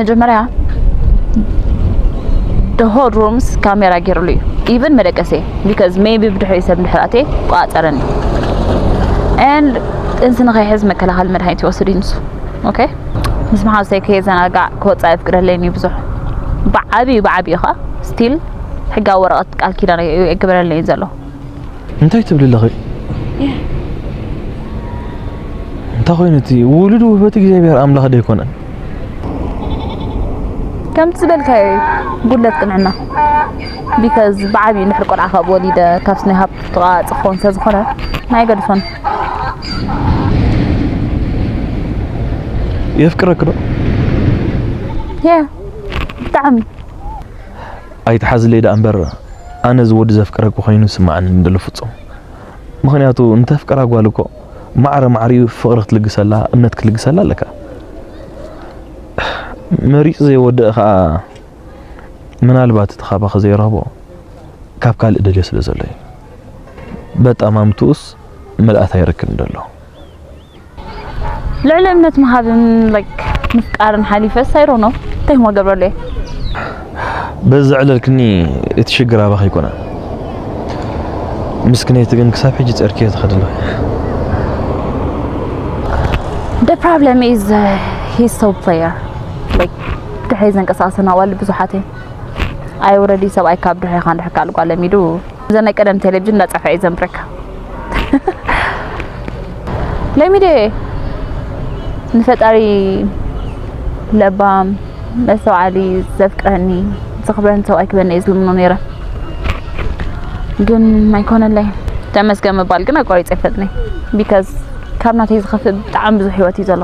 መጀመርያ the whole rooms ካሜራ ገይሩሉ እዩ። Even መደቀሲ፣ because maybe ብድሕሪ ሰብ እንድሕር ኣትየ ቆጻጸረኒ። And ጥንሲ ንኸይሕዝ መከላኸሊ መድሃኒት ይወስድ እዩ ንሱ። Okay? ምስ መሓዙተይ ከየዘናጋዕ ክወጽእ ኣይፍቅደለይን እዩ ብዙሕ። ብዓብዩ ብዓብዩ ኸኣ still ሕጋዊ ወረቐት ቃል ኪዳን እዩ የግበረለይን ዘሎ። እንታይ ትብሊ ኣለኺ? እንታይ ኮይኑ እቲ ውሉድ ውህበት እግዚኣብሔር ኣምላኽ ዶ ኣይኮነን? ከምቲ ዝበልካዮ እዩ፣ ጉድለት ቅንዕና። Because ብዓብዩ እንድሕር ቆልዓ ካብ ወሊደ ካብ ስነ ሃብቱ ተቓጽ ክኸውን ስለ ዝኾነ ናይ ገድሶን የፍቅረክ ዶ? የ ብጣዕሚ ኣይትሓዝለይ ደኣ እምበር፣ ኣነ እዚ ወዲ ዘፍቅረኪ ኮይኑ ይስምዓኒ እንደሎ ፍጹም። ምኽንያቱ እንተፍቅራ ጓል እኮ ማዕረ ማዕሪኡ ፍቕሪ ክትልግሰላ፣ እምነት ክትልግሰላ ኣለካ። መሪጹ ዘይወድእ ኸኣ ምናልባት እቲ ካባኺ ዘይረኽቦ ካብ ካልእ ደልዮ ስለ ዘሎ እዩ። በጣም ኣምትኡስ ምልኣት ኣይረክብን ደሎ። ልዕሊ እምነት ምሃብን like ምፍቃርን ሓሊፈስ I don't know እንታይ ሞ ገብረለይ። በዚ ዘዕለልክኒ እቲ ሽግር ኣባኺ ኣይኮነን። ምስክነይቲ ግን ክሳብ ሕጂ ጸርክዮ ትኸድሎ። The problem is uh, he's so player like ድሕሪ ዘንቀሳቀሰና ዋል ብዙሓት እየ። I already ሰብኣይ ካብ ድሕሪ ኻን ድሕካ ልጓ ለሚዱ እዘን ናይ ቀደም ቴሌቪዥን እንዳጸፍዐ እዩ ዘንብረካ። ለሚደ ንፈጣሪ ለባም መስተውዓሊ ዘፍቅረኒ ዘኽብረኒ ሰብኣይ ክበኒ እየ ዝልምኖ ነይረ። ግን ኣይኮነለይ። ተመስገን ምባል ግን ኣቋሪፀ ይፈጥኒ። Because ካብ ናተይ ዝኸፍእ ብጣዕሚ ብዙሕ ህይወት እዩ ዘሎ።